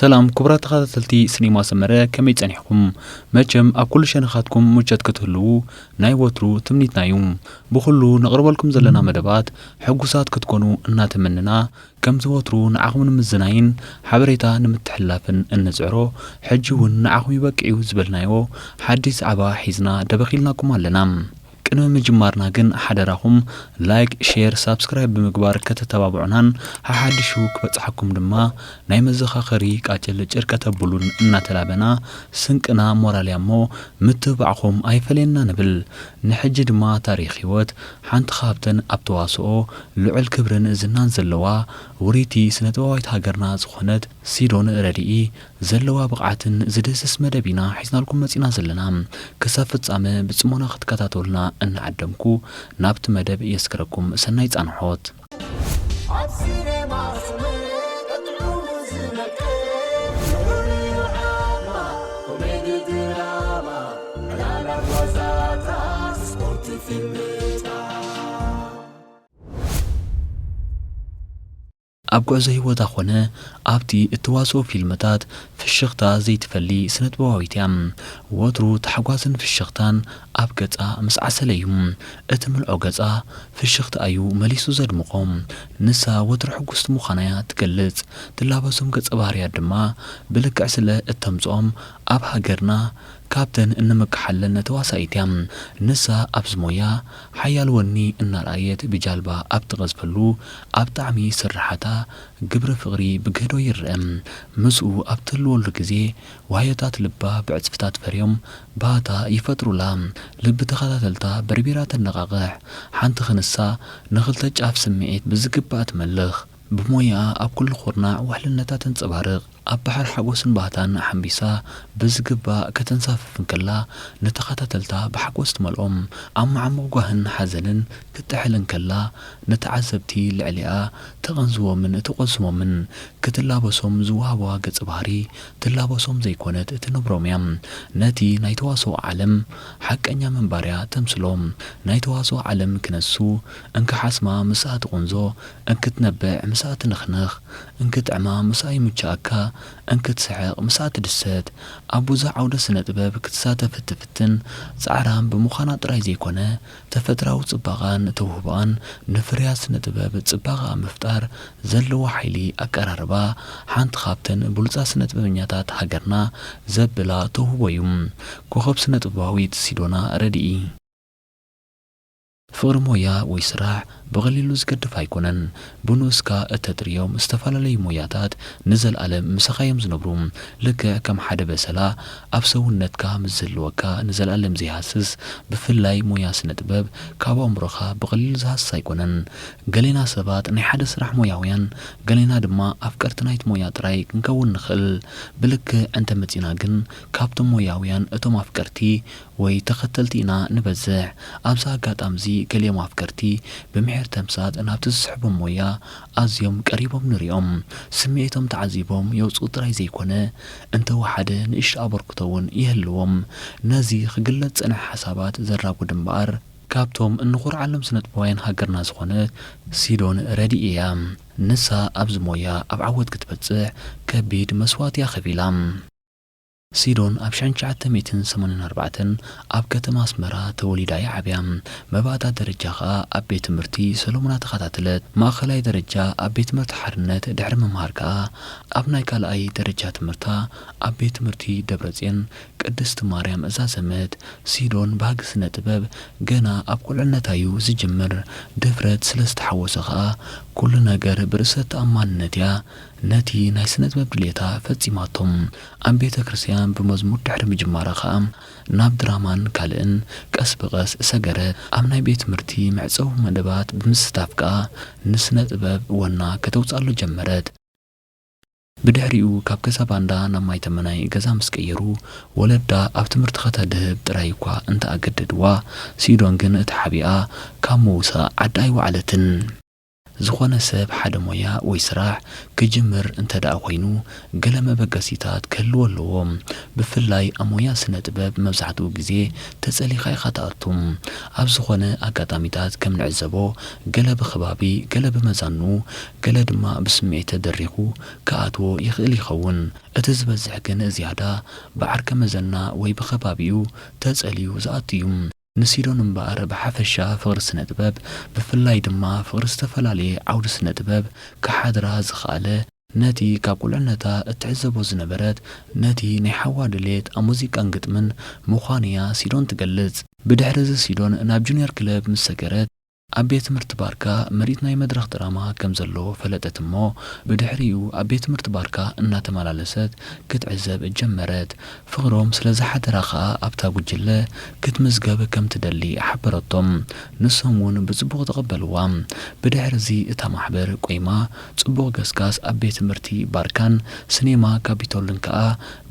ሰላም ክቡራት ተኸታተልቲ ሲኒማ ሰመረ፣ ከመይ ጸኒሕኩም? መቸም ኣብ ኩሉ ሸነኻትኩም ምቾት ክትህልዉ ናይ ወትሩ ትምኒትና እዩ። ብኹሉ ነቕርበልኩም ዘለና መደባት ሕጉሳት ክትኮኑ እናተመንና፣ ከምዚ ወትሩ ንዓኹም ንምዝናይን ሓበሬታ ንምትሕልላፍን እንጽዕሮ፣ ሕጂ እውን ንዓኹም ይበቅዕ እዩ ዝበልናዮ ሓድሽ ዛዕባ ሒዝና ደበኺልናኩም ኣለና። ቅድሚ ምጅማርና ግን ሓደራኹም ላይክ፣ ሼር፣ ሳብስክራይብ ብምግባር ከተተባብዑናን ሓሓዲሹ ክበጽሓኩም ድማ ናይ መዘኻኸሪ ቃጭል ጭር ከተብሉን እናተላበና፣ ስንቅና ሞራል እያ እሞ ምትብባዕኹም ኣይፈለየና ንብል። ንሕጂ ድማ ታሪኽ ህይወት ሓንቲ ካብተን ኣብ ተዋስኦ ልዑል ክብርን ዝናን ዘለዋ ውርይቲ ስነ ጥበባዊት ሃገርና ዝኾነት ሲዶን ረድኢ ዘለዋ ብቕዓትን ዝድህስስ መደብ ኢና ሒዝናልኩም መጺና ዘለና። ክሳብ ፍጻመ ብጽሞና ክትከታተሉና እናዓደምኩ ናብቲ መደብ የስክረኩም። ሰናይ ጻንሖት። ኣብ ሲኔማ ሰመረ ቀጥዑ ዝመቀ ልዑል ዓቕማ ኮሜዲ ድራማ ዕላላት ዋዛታት ስፖርት ፊልምታት። ኣብ ጉዕዞ ህይወታ ኾነ ኣብቲ እትዋስኦ ፊልምታት ፍሽኽታ ዘይትፈሊ ስነጥበባዊት እያ። ወትሩ ታሕጓስን ፍሽኽታን ኣብ ገጻ ምስ ዓሰለ እዩ። እቲ ምልዖ ገጻ ፍሽኽታ እዩ መሊሱ ዘድምቖ። ንሳ ወትሩ ሕጉስቲ ምዃና እያ ትገልጽ። ትላበሶም ገጸ ባህርያት ድማ ብልክዕ ስለ እተምጽኦም ኣብ ሃገርና ካብተን እንምክሓለን ተዋሳኢት እያ። ንሳ ኣብዚ ሞያ ሓያል ወኒ እናርኣየት ብጃልባ ኣብ ትቐዝፈሉ ኣብ ጣዕሚ ስርሓታ ግብሪ ፍቕሪ ብግህዶ ይረአ። ምስኡ ኣብ ትህልወሉ ግዜ ዋህዮታት ልባ ብዕጽፍታት ፈርዮም ባህታ ይፈጥሩላ። ልቢ ተኸታተልታ በርቢራ ተነቓቕሕ። ሓንቲ ክንሳ ንኽልተ ጫፍ ስምዒት ብዝግባእ ትመልኽ። ብሞያኣ ኣብ ኩሉ ኩርናዕ ውሕልነታ ተንጸባርቕ። ኣብ ባሕሪ ሓጎስን ባህታን ሓምቢሳ ብዝግባእ ከተንሳፍፍ እንከላ፣ ንተኸታተልታ ብሓጎስ ትመልኦም። ኣብ መዓሙቕ ጓህን ሓዘንን ክትጥሕል እንከላ፣ ንተዓዘብቲ ልዕሊኣ ተቐንዝቦምን ተቖስሞምን። ክትላበሶም ዝወሃብዋ ገጸ ባህሪ ትላበሶም ዘይኮነት ትነብሮም እያ። ነቲ ናይ ተዋስኦ ዓለም ሓቀኛ ምንባር እያ ተምስሎ። ናይ ተዋስኦ ዓለም ክነሱ፣ እንክሓስማ ምስኣ ትቑንዞ፣ እንክትነብዕ ምስኣ ትንኽንኽ፣ እንክጥዕማ ምስኣ ይምችኣካ፣ እንክትስሕቕ ምስኣ ትድሰት። ኣብ ብዙሕ ዓውደ ስነ ጥበብ ክትሳተፍ እትፍትን ጻዕራም ብምዃና ጥራይ ዘይኮነ፣ ተፈጥራዊ ጽባቐኣን ተውህቦኣን ንፍርያት ስነ ጥበብ ጽባቐ ኣብ ምፍጣር ዘለዎ ሓይሊ ኣቀራርባ ሓንቲ ካብተን ብሉጻት ስነ ጥበበኛታት ሃገርና ዘብላ ተውህቦ እዩ። ኮኸብ ስነ ጥበባዊት ሲዶና ረድኢ። ፍቕሪ ሞያ ወይ ስራሕ ብቐሊሉ ዝገድፍ ኣይኮነን። ብንኡስካ እተጥርዮም ዝተፈላለዩ ሞያታት ንዘለኣለም ምሳኻ እዮም ዝነብሩ። ልክዕ ከም ሓደ በሰላ ኣብ ሰውነትካ ምስ ዝህልወካ ንዘለኣለም ዘይሃስስ፣ ብፍላይ ሞያ ስነ ጥበብ ካብ ኣእምሮኻ ብቐሊሉ ዝሃስስ ኣይኮነን። ገሌና ሰባት ናይ ሓደ ስራሕ ሞያውያን፣ ገሌና ድማ ኣፍቀርቲ ናይቲ ሞያ ጥራይ ክንከውን ንኽእል። ብልክዕ እንተመጺና ግን ካብቶም ሞያውያን እቶም ኣፍቀርቲ ወይ ተኸተልቲ ኢና ንበዝሕ። ኣብዚ ኣጋጣሚ'ዚ ገሊኦም ኣፍቀርቲ ብምሒር ተምሳጥ ናብቲ ዝስሕቦም ሞያ ኣዝዮም ቀሪቦም ንሪኦም። ስምዒቶም ተዓዚቦም የውጽኡ ጥራይ ዘይኮነ፣ እንተወሓደ ንእሽቶ ኣበርክቶ እውን ይህልዎም። ነዚ ክግለጽ ዝጸንሐ ሓሳባት ዘራጉድ እምበኣር፣ ካብቶም እንኾርዓሎም ስነጥበባውያን ሃገርና ዝኾነት ሲዶን ረድኢ እያ። ንሳ ኣብዚ ሞያ ኣብ ዓወት ክትበጽሕ ከቢድ መስዋእቲ እያ ከፊላ። ሲዶን ኣብ ሽሕን ትሽዓተ ሚእትን ሰማንያን ኣርባዕተን ኣብ ከተማ ኣስመራ ተወሊዳ እያ ዓብያ። መባእታ ደረጃ ከኣ ኣብ ቤት ትምህርቲ ሰሎሙና ተኸታተለት። ማእኸላይ ደረጃ ኣብ ቤት ትምህርቲ ሓርነት ድሕሪ ምምሃር ከኣ ኣብ ናይ ካልኣይ ደረጃ ትምህርታ ኣብ ቤት ትምህርቲ ደብረጽዮን ቅድስቲ ማርያም ዛዘመት። ሲዶን ባህጊ ስነ ጥበብ ገና ኣብ ቁልዕነታ እዩ ዝጅምር። ድፍረት ስለ ዝተሓወሶ ከኣ ኩሉ ነገር ብርእሰ ተኣማንነት እያ ነቲ ናይ ስነ ጥበብ ድሌታ ፈጺማቶ። ኣብ ቤተ ክርስቲያን ብመዝሙር ድሕሪ ምጅማራ ከኣ ናብ ድራማን ካልእን ቀስ ብቐስ ሰገረት። ኣብ ናይ ቤት ትምህርቲ መዕጸዊ መደባት ብምስታፍ ከኣ ንስነ ጥበብ ወና ከተውጽኣሉ ጀመረት። ብድሕሪኡ ካብ ገዛ ባንዳ ናብ ማይ ተመናይ ገዛ ምስ ቀየሩ፣ ወለዳ ኣብ ትምህርቲ ከተድህብ ጥራይ እኳ እንተኣገደድዋ፣ ሲዶን ግን ተሓቢኣ ካብ ምውሳእ ዓዳ ኣይወዓለትን። ዝኾነ ሰብ ሓደ ሞያ ወይ ስራሕ ክጅምር እንተ ደኣ ኮይኑ፣ ገለ መበገሲታት ክህልዎ ኣለዎ። ብፍላይ ኣብ ሞያ ስነ ጥበብ መብዛሕትኡ ግዜ ተጸሊኻ ኢኻ ትኣቱ። ኣብ ዝኾነ ኣጋጣሚታት ከም ንዕዘቦ፣ ገለ ብኸባቢ፣ ገለ ብመዛኑ፣ ገለ ድማ ብስምዒት ተደሪኹ ክኣትዎ ይኽእል ይኸውን። እቲ ዝበዝሕ ግን ዝያዳ ብዓርከ መዘና ወይ ብኸባቢኡ ተጸልዩ ዝኣቱ እዩ። ንሲዶን እምበኣር ብሓፈሻ ፍቕሪ ስነ ጥበብ፣ ብፍላይ ድማ ፍቕሪ ዝተፈላለየ ዓውዲ ስነ ጥበብ ክሓድራ ዝኸኣለ፣ ነቲ ካብ ቁልዕነታ እትዕዘቦ ዝነበረት፣ ነቲ ናይ ሓዋ ድሌት ኣብ ሙዚቃን ግጥምን ምዃኑ'ያ ሲዶን ትገልጽ። ብድሕሪ እዚ ሲዶን ናብ ጁኒየር ክለብ ምስ ሰገረት፣ ኣብ ቤት ትምህርቲ ባርካ ምርኢት ናይ መድረኽ ድራማ ከም ዘሎ ፈለጠት እሞ፣ ብድሕሪኡ ኣብ ቤት ትምህርቲ ባርካ እናተመላለሰት ክትዕዘብ ጀመረት። ፍቕሮም ስለ ዝሓደራ ኸኣ ኣብታ ጉጅለ ክትምዝገብ ከም ትደሊ ሓበረቶም። ንሶም እውን ብጽቡቕ ተቐበልዋ። ብድሕርዚ እታ ማሕበር ቆይማ፣ ጽቡቕ ገስጋስ ኣብ ቤት ትምህርቲ ባርካን ስኔማ ካፒቶልን ከኣ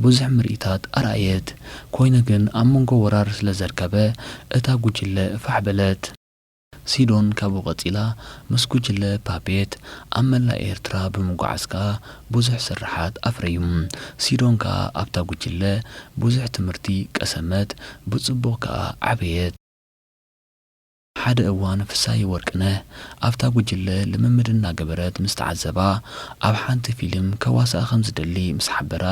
ብዙሕ ምርኢታት ኣርኣየት። ኮይኑ ግን ኣብ መንጎ ወራር ስለ ዘርከበ እታ ጉጅለ ፋሕ በለት። ሲዶን ካብኡ ቀጺላ ምስ ጉጅለ ፓፔት ኣብ መላእ ኤርትራ ብምጉዓዝ ከኣ ብዙሕ ስርሓት ኣፍረዩ። ሲዶን ከኣ ኣብታ ጉጅለ ብዙሕ ትምህርቲ ቀሰመት፣ ብጽቡቕ ከኣ ዓበየት። ሓደ እዋን ፍሳየ ወርቅነህ ኣብታ ጉጅለ ልምምድ እናገበረት ምስ ተዓዘባ፣ ኣብ ሓንቲ ፊልም ከዋስኣ ከም ዝደሊ ምስ ሓበራ፣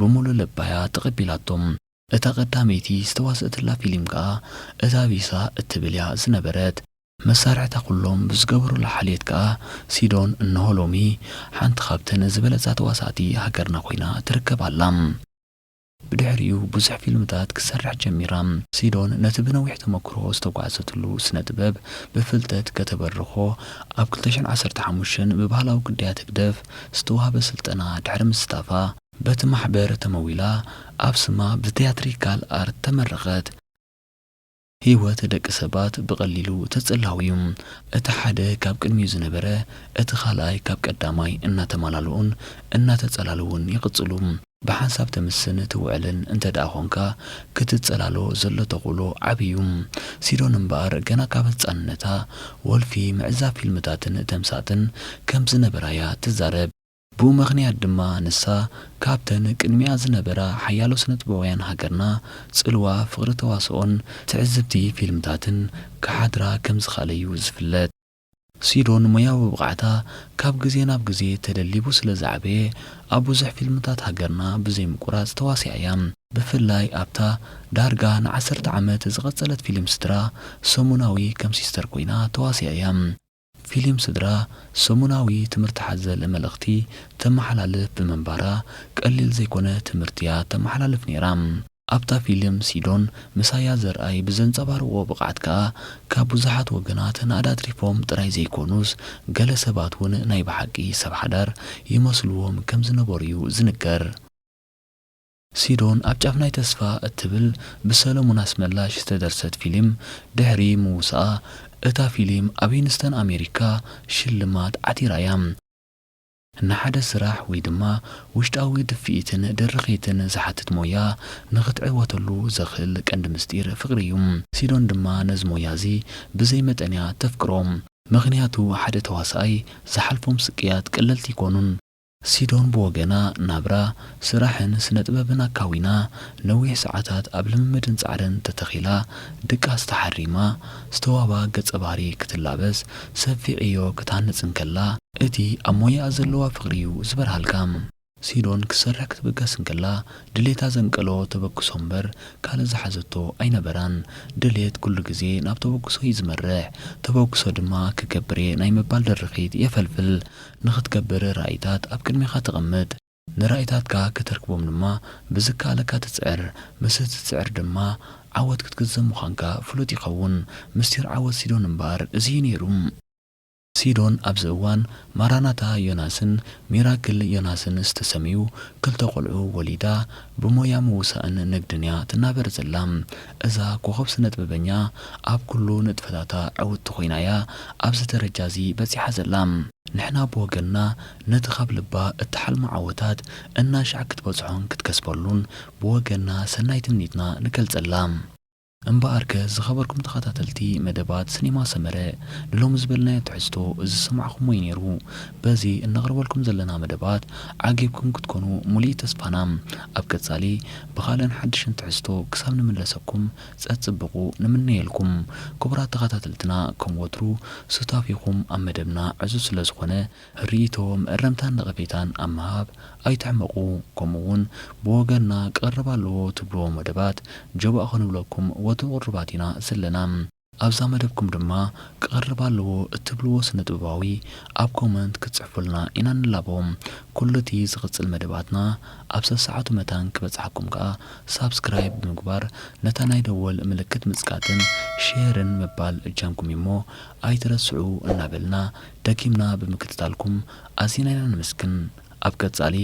ብምሉእ ልባ'ያ ተቐቢላቶ። እታ ቀዳመይቲ ዝተዋስእትላ ፊልም ከኣ እታ ቪሳ እትብል እያ ዝነበረት። መሳርሕታ ኩሎም ብዝገበሩላ ሓልዮት ከኣ ሲዶን እንሆ ሎሚ ሓንቲ ካብተን ዝበለጻ ተዋሳእቲ ሃገርና ኮይና ትርከብ ኣላ። ብድሕሪኡ ብዙሕ ፊልምታት ክትሰርሕ ጀሚራ። ሲዶን ነቲ ብነዊሕ ተመክሮ ዝተጓዕዘትሉ ስነ ጥበብ ብፍልጠት ከተበርኾ ኣብ ክልተ ሽሕን ዓሰርተ ሓሙሽተን ብባህላዊ ግዳያት ህግደፍ ዝተዋህበ ስልጠና ድሕሪ ምስታፋ፣ በቲ ማሕበር ተመዊላ ኣብ ስማ ብትያትሪካል ኣርት ተመረቐት። ህይወት ደቂ ሰባት ብቐሊሉ ተጸላዊ እዩ። እቲ ሓደ ካብ ቅድሚኡ ዝነበረ፣ እቲ ካልኣይ ካብ ቀዳማይ እናተማላልኡን እናተጸላለዉን ይቕጽሉ። ብሓንሳብ ተምስን ትውዕልን እንተ ደኣ ኾንካ፣ ክትጸላሎ ዘሎ ተኽእሎ ዓቢ እዩ። ሲዶን እምበኣር ገና ካብ ህጻንነታ ወልፊ ምዕዛብ ፊልምታትን ተምሳጥን ከም ዝነበራ'ያ ትዛረብ። ብኡ ምኽንያት ድማ ንሳ ካብተን ቅድሚኣ ዝነበራ ሓያሎ ስነጥበባውያን ሃገርና ጽልዋ ፍቕሪ ተዋስኦን ትዕዝብቲ ፊልምታትን ክሓድራ ከም ዝኸኣለ'ዩ ዝፍለጥ። ሲዶን ሞያዊ ብቕዓታ ካብ ግዜ ናብ ግዜ ተደሊቡ ስለ ዝዓበየ፣ ኣብ ብዙሕ ፊልምታት ሃገርና ብዘይ ምቁራጽ ተዋሲኣ እያ። ብፍላይ ኣብታ ዳርጋ ንዓሰርተ ዓመት ዝቐጸለት ፊልም ስድራ፣ ሰሙናዊ ከም ሲስተር ኮይና ተዋሲኣ እያ። ፊልም ስድራ፣ ሰሙናዊ ትምህርቲ ሓዘል መልእኽቲ ተመሓላልፍ ብምንባራ፣ ቀሊል ዘይኮነ ትምህርቲ'ያ ተመሓላልፍ ነይራ። ኣብታ ፊልም ሲዶን ምሳያ ዘርኣይ ብዘንጸባርቕዎ ብቕዓት ከኣ፣ ካብ ብዙሓት ወገናት ናእዳ ኣትሪፎም ጥራይ ዘይኮኑስ፣ ገለ ሰባት እውን ናይ ብሓቂ ሰብ ሓዳር ይመስልዎም ከም ዝነበሩ'ዩ ዝንገር። ሲዶን ኣብ ጫፍ ናይ ተስፋ እትብል ብሰለሙን ኣስመላሽ ዝተደርሰት ፊልም ድሕሪ ምውሳኣ፣ እታ ፊልም ኣብ ሂውስተን ኣሜሪካ ሽልማት ዓቲራ እያ። ንሓደ ስራሕ ወይ ድማ ውሽጣዊ ድፍኢትን ድርኺትን ዝሓትት ሞያ ንኽትዕወተሉ ዘኽእል ቀንዲ ምስጢር ፍቕሪ እዩ። ሲዶን ድማ ነዚ ሞያ እዚ ብዘይ መጠን እያ ተፍቅሮ። ምኽንያቱ ሓደ ተዋሳኣይ ዝሓልፎም ስቅያት ቀለልቲ ኣይኮኑን። ሲዶን ብወገና ናብራ፣ ስራሕን ስነ ጥበብን ኣካዊና ነዊሕ ሰዓታት ኣብ ልምምድን ጻዕርን ተተኺላ፣ ድቃስ ተሓሪማ፣ ዝተዋባ ገጸ ባህሪ ክትላበስ፣ ሰፊሕ ዕዮ ክትሃንጽ እንከላ፣ እቲ ኣብ ሞያኣ ዘለዋ ፍቕሪ እዩ ዝበርሃልካ። ሲዶን ክትሰርሕ ክትብገስ እንከላ፣ ድሌታ ዘንቀሎ ተበግሶ እምበር ካልእ ዝሓዘቶ ኣይነበራን። ድሌት ኩሉ ግዜ ናብ ተበግሶ እዩ ዝመርሕ። ተበግሶ ድማ ክገብር እየ ናይ ምባል ድርኺት የፈልፍል። ንኽትገብር ራእይታት ኣብ ቅድሜኻ ተቐምጥ። ንራእይታትካ ከተርክቦም ድማ ብዝከኣለካ ትጽዕር። ምስ እትጽዕር ድማ ዓወት ክትግዘም ምዃንካ ፍሉጥ ይኸውን። ምስጢር ዓወት ሲዶን እምበኣር እዚ እዩ ነይሩ። ሲዶን ኣብዚ እዋን ማራናታ ዮናስን ሚራክል ዮናስን ዝተሰምዩ ክልተ ቆልዑ ወሊዳ ብሞያ ምውሳእን ንግድን እያ ትናበር ዘላ። እዛ ኮኸብ ስነ ጥበበኛ ኣብ ኩሉ ንጥፈታታ ዕውትቲ ኮይና እያ ኣብዚ ደረጃ እዚ በጺሓ ዘላ። ንሕና ብወገንና ነቲ ካብ ልባ እትሓልሞ ዓወታት እናሻዕ ክትበጽሖን ክትከስበሉን ብወገንና ሰናይ ትምኒትና ንገልጸላ። እምበኣርከ ዝኸበርኩም ተኸታተልቲ መደባት ስኔማ ሰመረ፣ ንሎሚ ዝበልናዮ ትሕዝቶ ዝሰማዕኹምዎ እዩ ነይሩ። በዚ እነቕርበልኩም ዘለና መደባት ዓጊብኩም ክትኮኑ ሙሉእ ተስፋና። ኣብ ቀጻሊ ብኻልእን ሓድሽን ትሕዝቶ ክሳብ ንምለሰኩም ጸጽብቑ ንምነየልኩም። ክቡራት ተኸታተልትና፣ ከም ወትሩ ሱታፊኹም ኣብ መደብና ዕዙዝ ስለ ዝኾነ፣ ርእይቶ፣ መእረምታን ነቐፌታን ኣብ ምሃብ ኣይትሕመቑ። ከምኡ እውን ብወገንና ክቐርብ ኣለዎ ትብልዎ መደባት ጀባእ ክንብለኩም ወትሩ ቅሩባት ኢና ዘለና። ኣብዛ መደብኩም ድማ ክቐርብ ኣለዎ እትብልዎ ስነ ጥበባዊ ኣብ ኮመንት ክትጽሕፉልና ኢና ንላቦ። ኩሉ እቲ ዝቕጽል መደባትና ኣብ ሰሰዓቱ መታን ክበጽሓኩም ከኣ ሳብስክራይብ ብምግባር ነታ ናይ ደወል ምልክት ምጽቃጥን ሼርን ምባል እጃምኩም እሞ ኣይትረስዑ እናበልና ደጊምና ብምክትታልኩም ኣዚና ኢና ነመስግን። ኣብ ቀጻሊ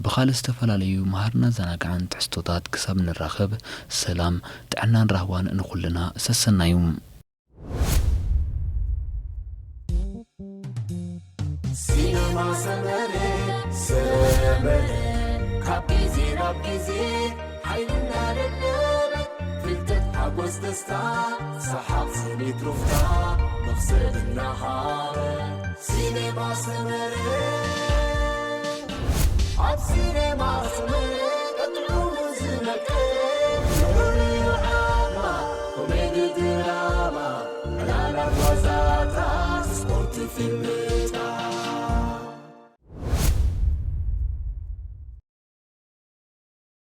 ብኻልእ ዝተፈላለዩ መሃርን ኣዘናጋዕን ትሕዝቶታት ክሳብ ንራኸብ ሰላም፣ ጥዕናን ራህዋን ንኹልና ሰሰናዩ። ሲነማ ሰመረ፣ ሰመረ፣ ካብ ግዜ ናብ ግዜ ሓይሊ እናደለበ፣ ፍልጠት፣ ሓጎስ፣ ደስታ፣ ሰሓቕ፣ ስኒት፣ ሩፍታ፣ መኽሰብ እናሃበ። ሲነማ ሰመረ፣ ኣብ ሲነማ ሰመረ፣ ጥዑሙ ዝመቀ፣ ፍሉይ ዓማ፣ ኮሜዲ፣ ድራማ፣ ዕላላት፣ ዋዛታት፣ ስፖርት፣ ፊልም፣